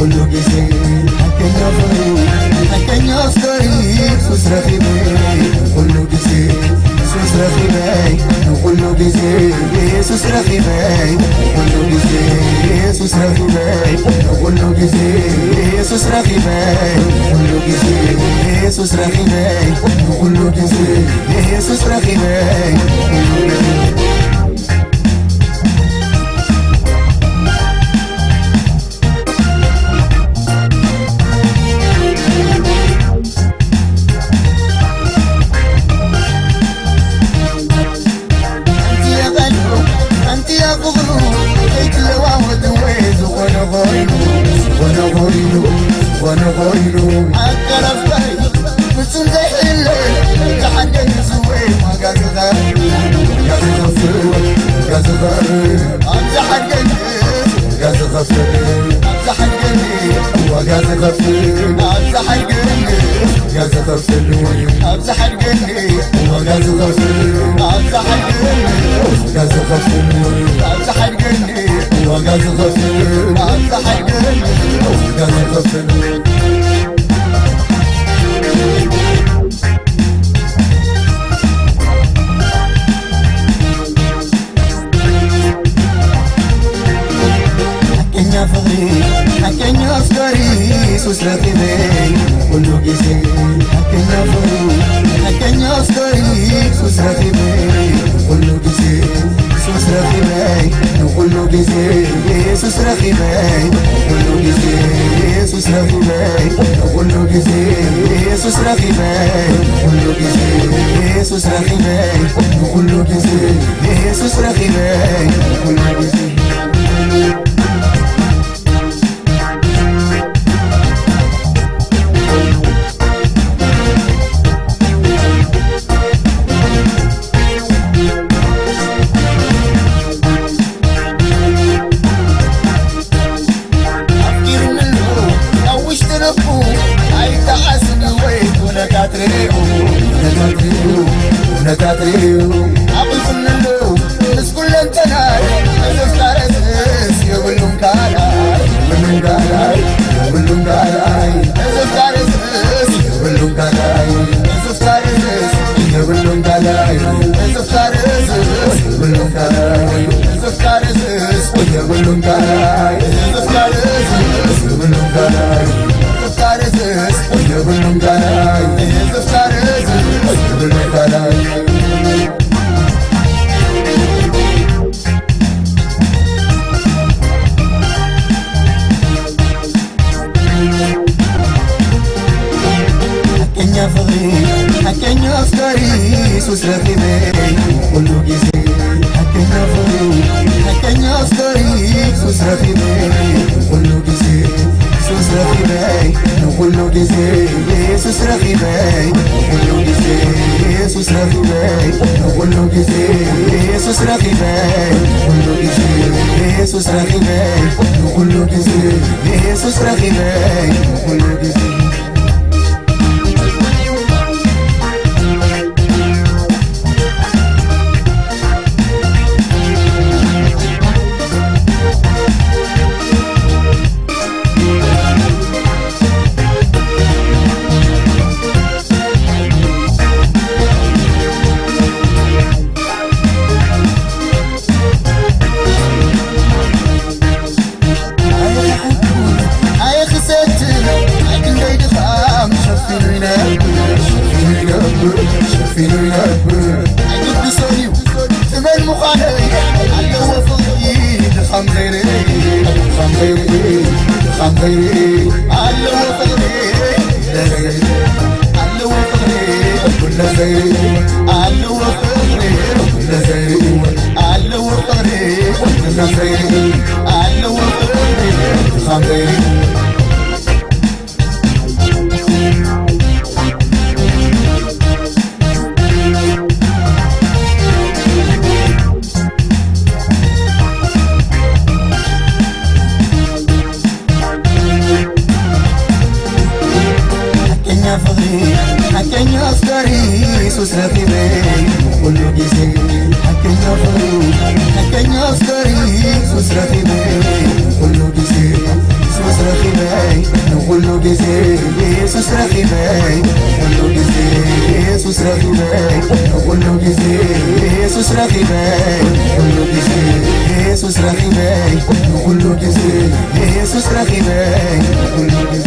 ኩሉ ግዜ ሓቀኛ ፍቕሪ፣ ሓቀኛ ኣፍቃሪ ሱስ ረኺበ። ኩሉ ግዜ ሱስ ረኺበ፣ ንኹሉ ግዜ ሱስ ረኺበ። ኩሉ ግዜ ሱስ ረኺበ፣ ንኹሉ ግዜ ሱስ ረኺበ። ኩሉ ግዜ ሱስ ረኺበ፣ ንኹሉ ግዜ ሱስ ረኺበ። ኣንትያ ፍቕሩ ከይትለዋወጥ ወይ ዝኾነ ኮይኑ፣ ዝኾነ ኮይኑ፣ ዝኾነ ኮይኑ ኣቀረብካይ ፍጹም ዘይሕለ። ዝሓደግ ዝወይ ዋጋ ዝኸፍል፣ ዋጋ ዝኸፍል፣ ዋጋ ዝኸፍል። ኣብዚ ሓድገኒ፣ ኣብዚ ሓድገኒ፣ ኣብዚ ሓድገኒ፣ ዋጋ ዝኸፍል፣ ኣብዚ ሓድገኒ፣ ዋጋ ዝኸፍል፣ ኣብዚ ሓድገኒ፣ ዋጋ ዝኸፍል፣ ኣብዚ ሓድገኒ፣ ዋጋ ዝኸፍል፣ ኣብዚ ሓድገኒ፣ ዋጋ ዝኸፍል፣ ኣብዚ ሓድገኒ፣ ዋጋ ዝኸፍል። ሓቀኛ ፍቕሪ፣ ሓቀኛ ኣፍቃሪ ሱስ ረኺበ ኩሉ ግዜ። ሓቀኛ ፍቕሪ፣ ሓቀኛ ኣፍቃሪ ሱስ ረኺበ ኩሉ ግዜ። ሱስ ረኺበ ንኹሉ ግዜ፣ ሱስ ረኺበ ንኹሉ ግዜ፣ ሱስ ረኺበ ንኹሉ ግዜ፣ ሱስ ረኺበ ንኹሉ ግዜ፣ ሱስ ረኺበ ንኹሉ ግዜ፣ ሱስ ረኺበ ንኹሉ ግዜ። ኣፍቂሩኒ ኣሎ ካብ ውሽጢ ልቡ ኣይጠዓስን ወይ ኩነታት ርእዩ፣ ኩነታት ርእዩ፣ ኩነታት ርእዩ። ኣቑልቁልኒ ኣሎ ምስ ኩለንተናይ፣ እዚ ኣፍቃሪ እዝስ የብሉን ካልኣይ፣ የብሉን ካልኣይ፣ የብሉን ካልኣይ። እዚ ኣፍቃሪ እዝስ የብሉን ካልኣይ፣ እዚ ኣፍቃሪ እዝስ የብሉን ካልኣይ፣ እዚ ኣፍቃሪ እዝስ የብሉን ካልኣይ፣ እዚ ኣፍቃሪ እዝስ የብሉን ካልኣይ፣ እዚ ኣፍቃሪ እዝስ የብሉን ካልኣይ፣ እዚ ኣፍቃሪ እዝስ የብሉን ካልኣይ፣ እዚ ኣፍቃሪ እዝስ የብሉን ካልኣይ። ሓቀኛ ፍቕሪ፣ ሓቀኛ ኣፍቃሪ ሱስ ረኺበ ኩሉ ግዜ። ሓቀኛ ፍቕሪ፣ ሓቀኛ ኣፍቃሪ ሱስ ረኺበ ኩሉ ግዜ። ሱስ ረኺበ ንኹሉ ግዜ፣ ሱስ ረኺበ ንኹሉ ግዜ፣ ሱስ ረኺበ ንኹሉ ግዜ፣ ሱስ ረኺበ ንኹሉ ግዜ፣ ሱስ ረኺበ ንኹሉ ግዜ፣ ሱስ ረኺበ ንኹሉ ግዜ። ኣየ ክሰትል፣ ኣይ ክንደይ ድኻም ሸፊኑ ይነብር፣ ሸፊኑ ይነብር፣ ሸፊኑ ይነብር። ኣይግድሶን እዩ ትበል ምዃነይ፣ ኣለዎ ፍቕሪ ድኻም ዘይርኢ፣ ድኻም ዘይርኢ፣ ድኻም ዘይርኢ። ኣለዎ ፍቕሪ ዘይርኢ፣ ኣለዎ ፍቕሪ ኩለ ዘይርኢ፣ ኣለዎ ፍቕሪ ኩለ ዘይርኢ። ኣለዎ ፍቕሪ፣ ወዲ ዘይርኢ፣ ኣለዎ ፍቕሪ፣ ድኻም ዘይርኢ። ሓቀኛ ፍቕሪ፣ ሓቀኛ ኣፍቃሪ ሱስ ረኺበ ኩሉ ግዜ። ሓቀኛ ፍቕሪ፣ ሓቀኛ ኣፍቃሪ ሱስ ረኺበ ኩሉ ግዜ። ሱስ ረኺበ ኩሉ ግዜ ኢየሱስ ረኺበይ፣ ኩሉ ግዜ ኢየሱስ ረኺበይ፣ ኩሉ ግዜ ኢየሱስ ረኺበይ፣ ኩሉ ግዜ ኢየሱስ ረኺበይ፣ ኩሉ ግዜ ኢየሱስ ረኺበይ፣ ኩሉ ግዜ